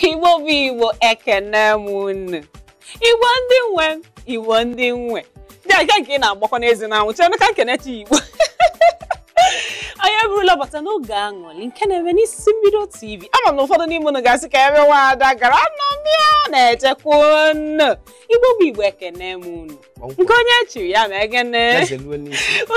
Igbo bụ Igbo, ekene m unu. Igbo ndị nwe m, Igbo ndị nwe dị aga nke ị na-agbakwa n'ezi na anwụ chere ka nkenechi Igbo. Anyị eburula bata n'oge aṅụrị nke na-eme n'isi mbido TV. Ama m na ụfọdụ n'ime unu ga-asị ka ebe nwaada gara anọmịa na-echekwa unu. Igbo bụ Igbo, ekene m unu. Nke onye chiri ya ma egene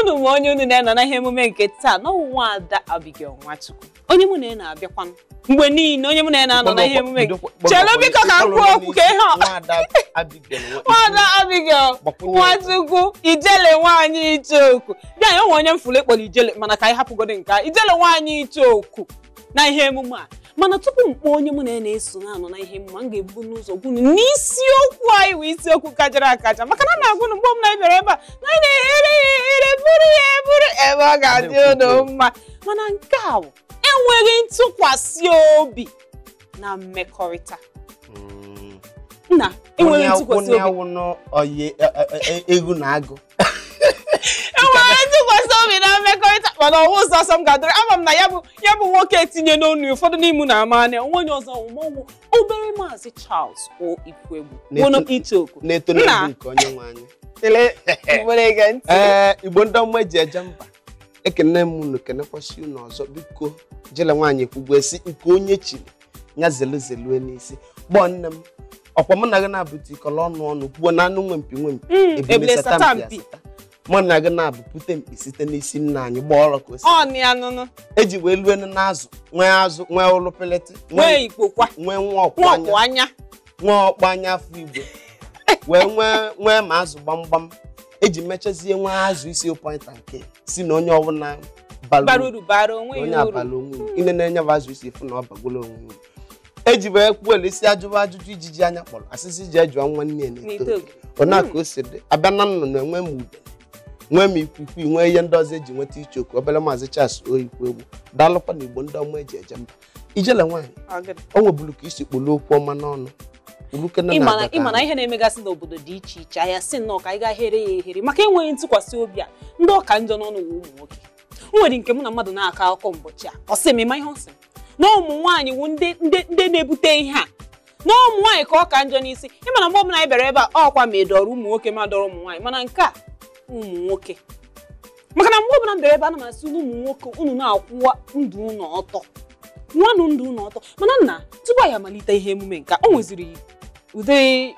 unu ma onye unu na-enọ na ihe emume nke taa n'ọnwa Ada Abigail Nwachukwu, onye mụ na ya na-abịakwanụ mgbe niile, onye mụ na ya na-anọ na ihe emume. Chere biko ka m kwuo okwu ka ihe Nwaada Abigail Nwachukwu, ijele nwaanyị icheoku bịa ya. Onwe onye m fụrụ ekpọrọ ijele, mana ka anyị hapụgodo nke a, ijele nwaanyị icheoku na ihe emume a. Mana tupu m kpọọ onye mụ na ya na-eso na-anọ na ihe emume a, m ga-ebu n'ụzọ gwunu n'isiokwu anyị wụ isiokwu kachara akacha, maka na na-agwụnụ mgbe ọbụla anyị bịara ebe a na anyị na-ehere ya ehere, buru ya eburu ebe ọ ga-adị unu mma. Mana nke a bụ enweghị ntụkwasị obi na mmekọrịta. Nna, enweghị ntụkwasị obi egwu na agụ, enweghị ntụkwasị obi na mmekọrịta. Mana ọwụ ụzọ ọsọ m ga-adịrị, ama m na ya bụ nwoke etinye n'onu ụfọdụ n'ime na-ama anya onwe onye ọzọ ọmụmụ obere Maazị Charles O Ikwuegbu nwụnụ icheoku na-eto n'egwu nke onye nwe anyị. Ee, Igbo ndị ọma eji eje mba, ekene m unu, kenekwasị unu ọzọ. Biko jele nwaanyị ekwugwo esi nke onye chiri ya zelu zelue n'isi. Gbọọ nne m, ọkwa mụ na gị na-abụta ikọlọ ọnụ ọnụ kwuo na anụ nwe mpi nwe mpi ebule sata mpi asata. Mụ na gị na-abụ pute mkpi site n'isi nna anyị, gbaa ọrọ ka o si eji wee lue n'azụ, nwee azụ, nwee ụlụ peleti, nwee ikpokwa, nwee nwa ọkpụ anya, nwee ọkpụ anya afọ igwe, wee nwee ma azụ gbamgbam eji mechazie nwee azụ isi point nke si na onye ọbụla bara uru bara onwe onye abala onwe uru. Ine na-enye bụ azụ isi efu na ọ bagolo onwe uru. Eji wee kwuo isi ajụba ajụjụ ijiji anya kpọrọ asịsị ji ejụọ nwanne ya na-eto ona ka o si dị. Abịa na nnụnụ enwe m ube, nwee m ikwikwii, nwee ihe ndị ọzọ eji nweta icheoku. Obere Maazị Charles O Ikwuegbu, daalụkwa na Igbo ndị ọma eji eje mba. Ijele nwaanyị, o nwebulu ka isi kpolu okwu ọma n'ọnụ. Ịma na ihe na-emegasị n'obodo dị iche iche, ahịa si nnọọ ka anyị gaa here ya ehere maka enweghị ntụkwasị obi a. Ndị ọka njọ n'ọnụ wụ ụmụ nwoke. O nwere nke mụ na mmadụ na-akọ akụkọ mbọchị a, ọ sị m ịma ihe ọ sị m na ụmụ nwaanyị wụ ndị na-ebute ihe a, na ụmụ nwaanyị ka ọ ka njọ n'isi. Ịma na mgbe ọbụla anyị bịara ebe a, ọkwa ma edọrọ ụmụ nwoke ma dọrọ ụmụ nwaanyị, mana nke a ụmụ nwoke, maka na mgbe ọbụla m bịara ebe a na m asị ụmụ nwoke unu na-akwụwa ndụ unu ọtọ, nwanụ ndụ unu ọtọ. Mana nna, tupu anyị amalite ihe emume nke a, o nweziri ụdị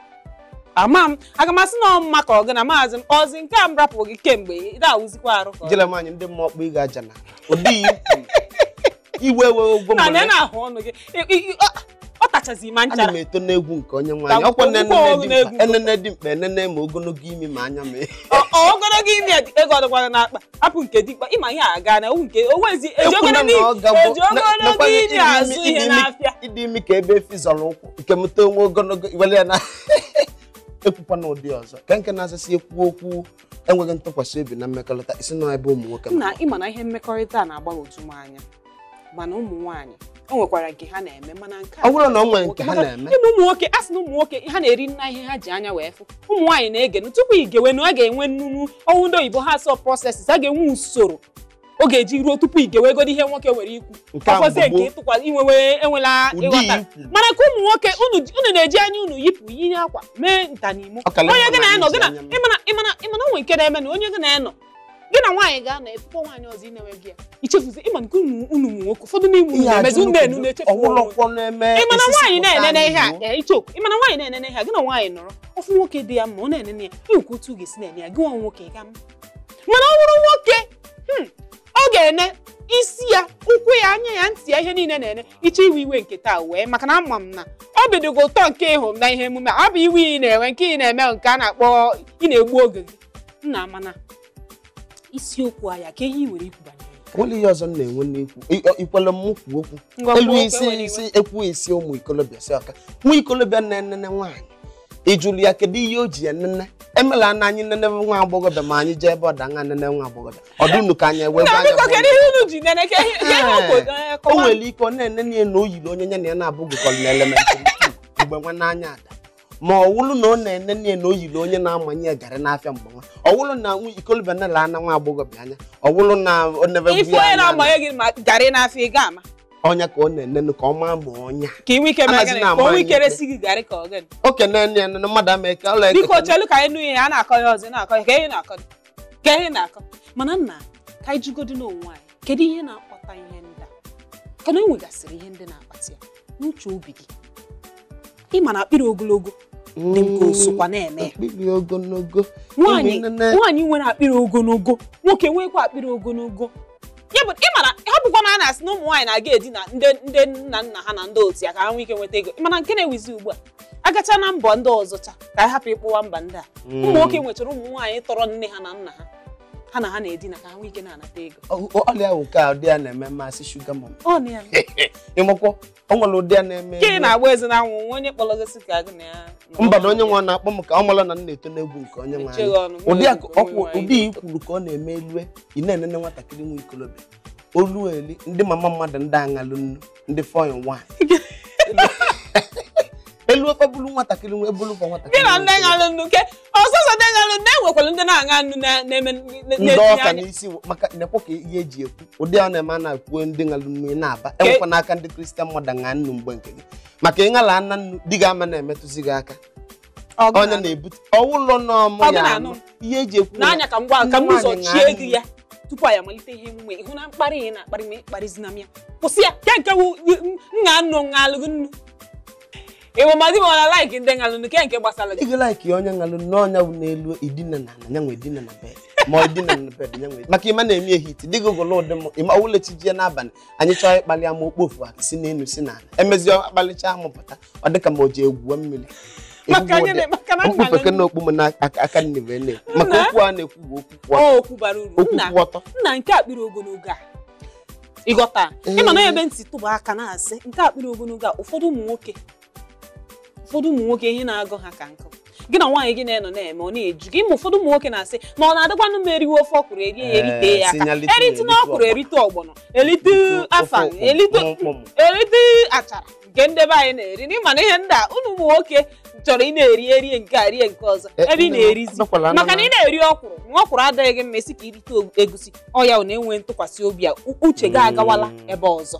ama m aga m asị na ọ mma ka ọ gị na maazị m ọzi nke a m rapụ gị kemgbe ị na-awụzikwa arụ ka jele nwaanyị ndị mmụọ kpọ ịga aja na ụdị iwe ewe ụgwọ na na na-ahụ ọnụ gị ọ tachazi ma nchara. Ana m eto n'egwu nke onye nwaanyị, ọkwa enene dị mkpa, enene ma ogologo imi ma anya ma ogologo imi ego ọdịkwara n'akpa hapụ nke dikpa. Ịma ihe a gaa na owu nke owezi eji ogologo imi azụ ihe n'afịa ịdị imi ka ebe efi zọrọ ụkwụ nke m too nwe ogologo iwere ya na ekwukwa na ụdị ọzọ ka nke na-asịsị ekwu okwu enweghị ntụkwasị obi na mmekọrịta isi na ebe ụmụ nwoke na ịma na ihe mmekọrịta na-agbagwoju m anya. Mana ụmụ nwaanyị o nwekwara nke ha na-eme, mana nke ọ bụrụ na o nwere nke ha na-eme ụmụ nwoke a sị na ụmụ nwoke ha na-eri nna ihe ha ji anya wee fụ. Ụmụ nwaanyị na-ege tupu i gewe na a ga-enwe nnunu ọnwụ ndị oyibo ha sọ processes, a ga-enwe usoro ọ ga-eji ruo tupu i gewegodi ihe nwoke nwere ikwu ọfọzie nke ịtụkwasị inwewe enwela ịghọta. Mana ka ụmụ nwoke unu na-eji anya unu yipụ yinye akwa mee ntanimo onye gị na ya nọ gị na ịmana onwe nke na-eme na onye gị na ya nọ gị na nwaanyị ga-anọ efukwa nwaanyị ọzọ ị na-enwe gị ya ichefuzi. Ịma nke unu ụmụ nwoke ụfọdụ n'ime unu na-emezi unu enu na-echefu. Ịmana nwaanyị na-enene ihe a icheoku, ịmana nwaanyị na-enene ihe a, gị na nwaanyị nọrọ ofu nwoke dị ya mma ọ na-enene ya ịwụkwa otu ga-esi na-ene ya gị nwa nwoke ga mma. Mana ọ bụrụ nwoke ọ ga-ene isi ya, ụkwụ ya, anya ya, ntị ya, ihe niile na-ene iche iwe iwe nke taa wee maka na ama m na ọ bidogo ụtọ nke ịhụ m na ihe emume a bụ iwe ị na-enwe nke ị na-eme nke a na-akpọ ị na-egbu oge gị nna. Mana isiokwu ahịa ka ihe ị nwere ikwu banyere nwere ihe ọzọ m na-enwe n'ikwu ikwele m kwuo okwu elu isi isi ekwu isi ụmụ ikolobịa si ọka nwa ikolobịa na-enene nwaanyị ịjụrụ ya kedu ihe o ji enene emela na anyị nene nwa agbọghọbịa ma anyị jee ebe ọ da nwa nene nwa agbọghọbịa ọdụnụ ka anyị ewe o nwere ike ọ na-enene ya na o yiri onye ya na ya na-abụgụkọrọ na elementịrị mgbe nwa n'anya ada ma ọ wụrụ na ọ na-enene na o yiri onye na-amanye garị n'afịa mgbe nwa ọ wụrụ na ikolobịa nela ana nwa agbọghọbịa anya ọ wụrụ na ife onye na-amanye gị ma garị n'afịa ị ga-ama Ọnya ka ọ na-enenu ka ọ maa ma ọnya ka ị nwee ike mee Anaghịzi gịnị na-ama ka o nwee anyị ike ikpe. resi gị garị ka ọ gịnị. Oke nene ya nene mmadụ ama eke ọla eke. Biko chelu ka anyị nụ ihe a na-akọ ya ọzọ ị na-akọ ya ka ihe na-akọ ka ihe na-akọ mana nna ka anyị jụgodu n'onwe anyị kedu ihe na-akpata ihe ndị a kana e nwegasịrị ihe ndị na-akpata ya n'uche obi gị ị ma na akpịrị ogologo dị nke osokwa na-eme ya. Akpịrị ogologo. Nwaanyị Ime nene. nwaanyị nwere akpịrị ogologo nwoke nwekwa akpịrị ogologo ya bụ ị mara ha bụkwa na a na-asị na ụmụ nwaanyị na-aga edina ndị ndị nna nna ha na ndị otu ya ka ha nwee ike nweta ego mana nke na-ewizi ugbu a agacha na mbọ ndị ọzọ cha ka anyị hapụ ịkpụwa mba ndị a ụmụ nwoke nwechara ụmụ nwaanyị tọrọ nne ha na nna ha ha na ha na-edina ka ha nwee ike na-anata ego. Ọlịa ahụ nke a ụdị a na-eme mmasị shuga mọm. Ọ na ya Ịmakwa o nwere ụdị a na-eme ka ị na-agba ezi n'anwụ nwa onye kpọrọ gị sị ka gị na ya nọrọ. Mba na onye nwe na-akpọ m ka ọ mara na m na-eto n'egwu nke onye nwe Mechie anyị. gị ọnụ, Ụdị a nke onye nwe anyị. ụdị i kwuru ka ọ na-eme elue ị na-enene nwatakịrị nwa ikolobịa olu eli ndị mama mmadụ ndị aṅalụ nnu ndị foyin wan elu ofe bụrụ nwatakịrị nwa ebulu kwa gị nwatakịrị na nwa ndị ikolobịa. ṅalụ nnu ke ọsọsọ ndị ṅalụ nnu enwekwara ndị na-aṅa nnu na-eme Ndị na-etinye ọka anya n'isi maka nekwa ka ihe eji ekwu ụdị a na-eme a na-ekwuo ndị ṅalụ nnu ị na-aba enwekwa n'aka ndị kristian mmadụ ṅaa nnu mgbe nke gị maka ịṅala ana nnu di gị ama na-emetụzi gị aka. Ọgụ Onye na-anụ. na-ebute ọwụlọ n'ọmụ Ọgụ ya na-anụ. anụ ihe eji ekwu N'anya ka m gwa ka m Nwaanyị ụzọ ṅaa chie nnu. gị ya tupu anyị amalite ihe emume ịhụ na mkparị ị na-akparị ma ịkparịzina m ya kwụsị ya ke nke wụ nṅa nnu ṅalụ nnu ịwụ ma di m ọ na laik ndị ṅalụ nnu ke nke gbasara gị. Ị ga-like onye ṅalụ nnu ọnya bụ n'elu idina na ala nyanwe idina na bed ma ọ idina na bed nyanwe maka ịma na-eme ehiti dị gị gụlụ ụdị m ịma ọwụlechi jie n'abalị anyị chọọ ịkpali ama okpofu aka si n'elu si n'ala emezi akpalicha amụpụta ọ dịka ma o ji egwuo mmiri. Maka anyị maka na nna mkpufeke na okpu m na aka nne wee na-ekwu maka okwu a na-ekwu bụ okwu kwụ ọtọ. Ọ okwu bara uru Okwu nna kwụ ọtọ. Nna nke akpịrị ogologo a ịghọta ịma na ebe ntị tụba aka na-asị nke akpịrị ogologo a ụfọdụ ụmụ nwoke ihe na-agụ ha ka nkụ gị na nwaanyị gị na-enọ na-eme ọ na-eju gị ma ụfọdụ ụmụ nwoke na-asị na ọ na-adịkwanụ m eriwe ofe ọkwụrụ erie ya erite ya aka Sinyalite erite na na ọkwụrụ erite erite ọgbọnọ erite afang erite erite achara nke ndị be anyị na-eri n'ịma na ihe ndị a unu ụmụ nwoke chọrọ ị na-eri erie nke a rie nke ọzọ ebe ị na-erizi maka na ị na-eri ọkwụrụ nwa ọkwụrụ adịghị gị mma esi ka irite egusi ọ ya na-enwe ntụkwasị obi a uche gị agawala ebe ọzọ.